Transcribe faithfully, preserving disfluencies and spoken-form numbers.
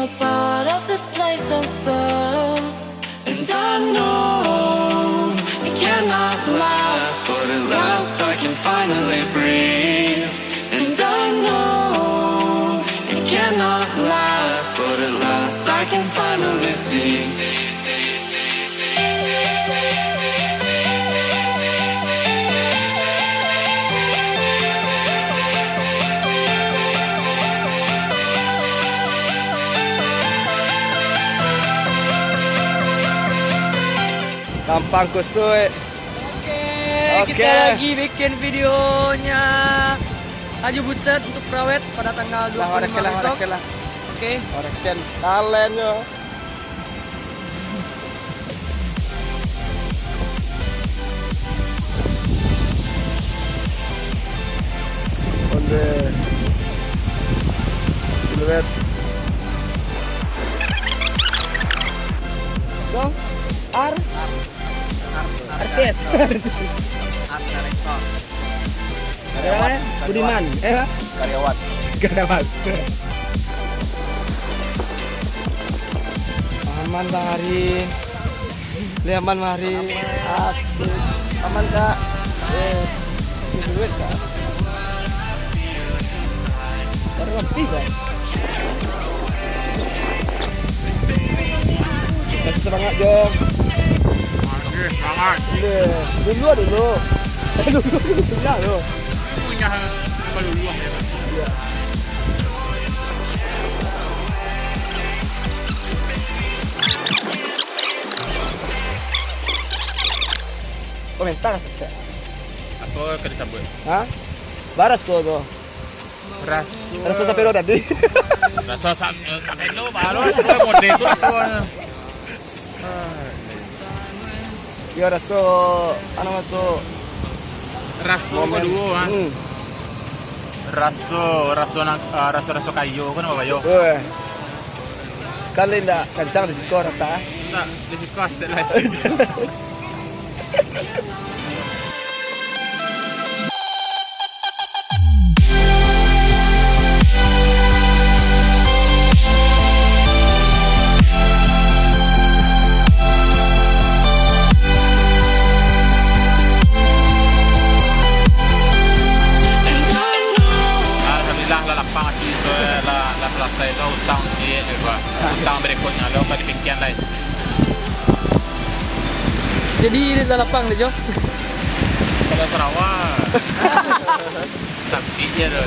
A part of this place of burn. And I know it cannot last, but at last I can finally breathe. And I know it cannot last, but at last I can finally see. Gampang kusut. Oke, oke, kita lagi bikin videonya Laju Buset untuk Prawet pada tanggal dua puluh lima besok. Lah, oke lah. Oke. Oke, talentnyo. Onde. Siluet. Go. Ar. Ar. Ar. Artis. Art director. Karyawan. Budiman, eh? Karyawan. Karyawan. Aman, Bang Ari. Liaman Mari. Asik. Aman, Kak. Eh, siluet, Kak. Baru rapi, Kak. Masih semangat, Jong. Oke, semangat. Dulu, dulu, dulu. Eh, dulu, dulu, dulu, dulu. Punya, apa dulu, ya, Kak? Iya. Komentar sajo. Apa ka disabuik? Ha? Baraso tu. Raso. Raso sampai lo tadi. Raso sam-, eh, sampai lo, baru raso mode tu raso. Yo, raso, anu tu. Raso momen. Kaduo, ha. Hmm. Raso, raso nang, ah, raso-raso kayo kan apa yo? Weh. Kali ndak kancang di siko rata. Ndak, di siko astek lah. Alhamdulillah, lah lapang ati, so, lah, lah salasai tu utang ciek tu, Pak. Utang berikutnya lo ka dipingkian lai. Jadi, lah lapang tu, Jo? Kalau Sarawak. Sampai je tu.